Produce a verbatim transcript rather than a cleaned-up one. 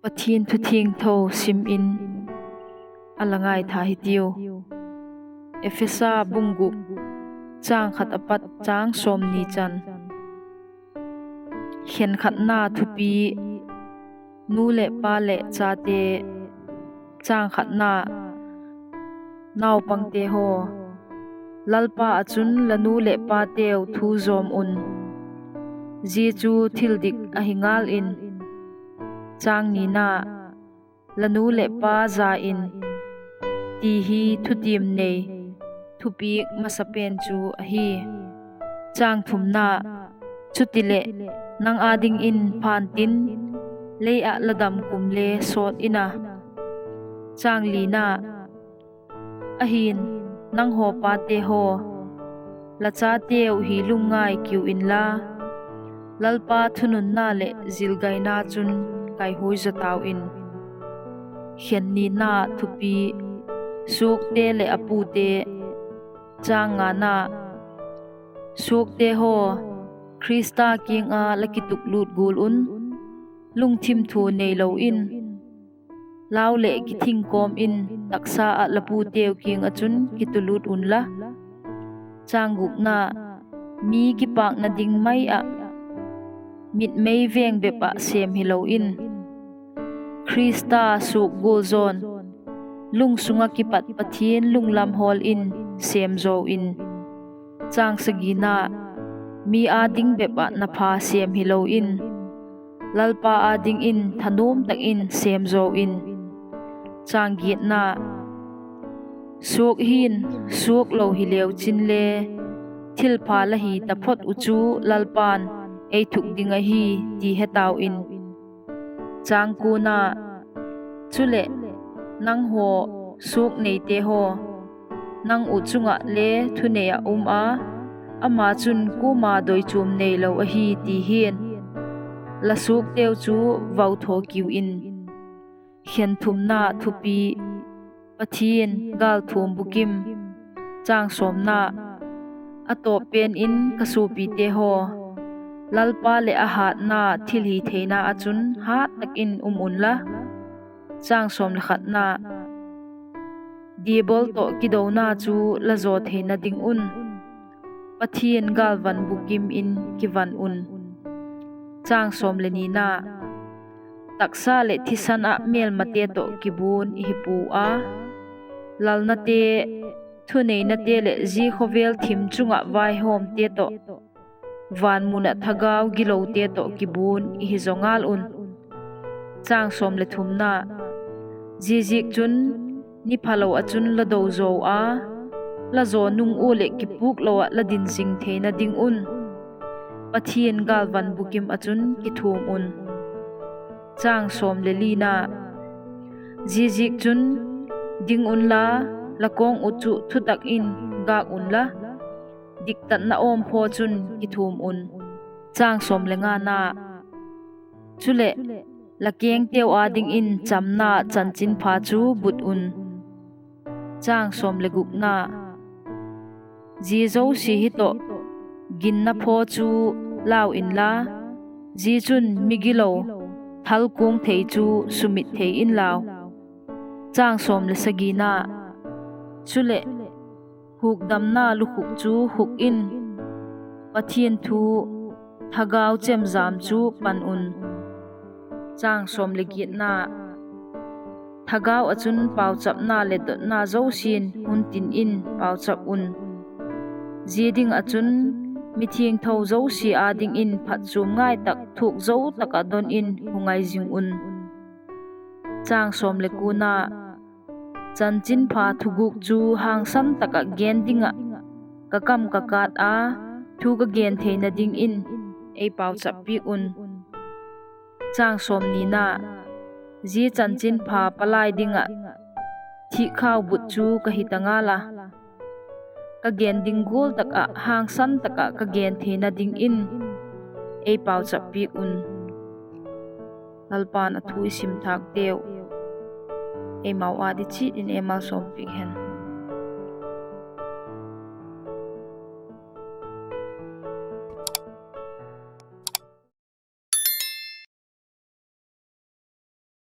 Pathian thu thiangtho sim in a la ngaitha hitiu. Ephesa bung guk, châng khat a pat châng sawmni chan. Khenkhatna thupi. Nu leh pa leh chate. Châng khatna, naupangte haw, Lalpa ah chun la nu leh pateu thu zawm un, zia chu thil dik ahi ngal in. Châng nina, la nu leh pa za in, ti hi thutiam nei thupiak masa pen chu ahi. Châng thumna, chutileh, nang â dingin phan tin, lei ah la dam kum le sawt in a. Châng lina, ahi'n, nanghaw pate haw, la chateu hi lungngai kiu inla, Lalpa thununna leh zilgaina chun kaihuai zaw tau in. Khen nina thupi, suakte leh a pute. Châng ngana, suakte haw, Khrista kiang ah la kituklut gual un, lungthim thua neilo in, lau leh kithing kawm in taksa ah la puteu kiang ah chun kitulut unla. Châng gukna, mi kipâkna ding mai ah, mitmei veng bep ah sêm hilo in, Khrista suak gual zaw'n, lungsung ah kipat Pathian lunglam hawl in sêm zaw in. Châng sagina, mi â ding bep ah na pha sêm hilo in, Lalpa â dingin thanuam tak in sêm zaw in. Châng giatna, suak hi'n, suak lo hileu chin le, thilpha la hi taphot uh chu Lalpa'n ei thuk ding ahi, ti he tau in. Châng kuana, chuleh, nanghaw suak neite haw, nang uh chung ah le thunei ah um a, ama chun kuama doichuam neilo ahi ti hi'n, la suakteu chu vauthaw kiu in. Khen thumna thupi, Pathian gâlthuam bukim. Châng sawmna, a tawp pen in ka suapite haw, Lalpa leh a hâtna thilhitheina ah chun hât tak in um unla. Châng sawm le khatna, Diabol tawh kidona chu la zaw theina ding un, Pathian gâlvan bukim in kivan un. Châng sawm le nina, taksa leh thisan ah mêlmate tawh kibuan i hi pua a, lalnate, thuneinate leh zia khawvel thim chung ah vaihawmte tawh, van mun ah thagau gilote tawh kibuan i hi zaw ngal un. Châng sawm le thumna, ziaziakchun, ni phalo ah chun la do zaw a, la zaw nung ua leh kipûk lo ah la din zing theina ding un, Pathian gâlvan bukim ah chun kithuam un. Châng sawm le lina, ziaziakchun, ding unla, la kawng uh chu thutak in gâk unla, diktatna awmphaw chun kithuam un. Châng sawm le ngana, chuleh, la kengteu â dingin chamna chanchinpha chu but un. Châng sawm le gukna, zia zosia hi tawh, ginna phaw chu lau inla, zia chun migilo, thalkuang thei chu sumit thei inlau. Châng sawm le sagina, chuleh, hukdamna lukhuk chu khuk in, Pathian thu, thagau chemjam chu pan un. Châng sawm le giatna, thagau ah chun pauchapna leh dotna zosia'n hun tin in pauchap un. Zia ding ah chun mithiangtho zosia â dingin phatchuam ngai tak thuak zo tak ah don in hun ngai zing un. Châng sawm le kuana, chanchinpha thugûk chu hangsan tak ah gen ding ah ka kam ka kât a, thu ka gen theina dingin ei pauchap piak un. Châng sawm nina, zia chanchinpha palai ding ah thikkhau but chu ka hi ta ngal a, ka gen ding gual tak ah hangsan tak ah ka gen theina dingin ei pauchap piak un. Lalpa'n a thu i sim thâkteu eimau â ding chiat in ei malsawm piak hen.